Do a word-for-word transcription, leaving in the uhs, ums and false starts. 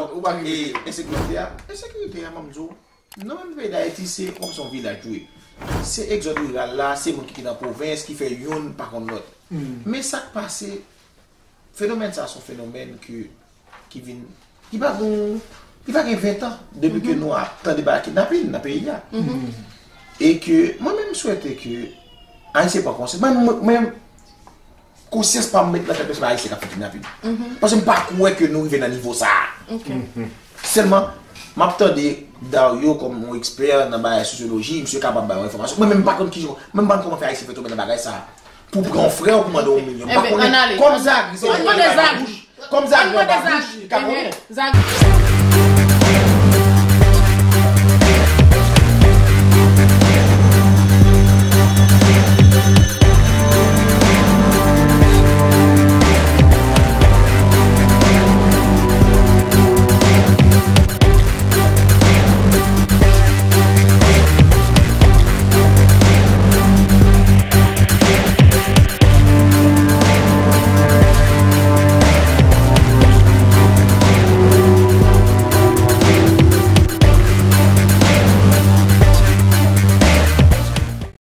Ou pa gen ensekirite a? Ensekirite a, m ap di w, nan menm peyi Dayiti, se kòm se yon vilaj tou ye. Se egzòd riral la, se moun ki kite nan pwovens, ki fè youn pa konn lòt. Men sa k pase, fenomèn sa se yon fenomèn ke, ki vin, ki pa gen, ki pa gen ven tan depi ke nou ap tande bagay kidnapin nan peyi a. E ke mwen menm m swete ke Ayisyen pran konsyans. Mwen, mwen, mwen, konsyans pa m met nan tèt mwen se pa Ayisyen k ap fè kidnapin. Paske m pa kwè ke nou rive nan nivo sa a. Sèlman, m ap tande Dario kòm yon ekspè nan bagay sosyoloji, misye kapab bay yon enfòmasyon. Mwen menm m pa konn kijan, mwen m pa konn kòman fè Ayisyen fè tonbe nan bagay sa a. Pou pran yon frè w pou mande yon milyon. M pa konnen. Kòm Zagri se yon bagay nan bouch. Kòm Zagri anba bouch, li ka konnen.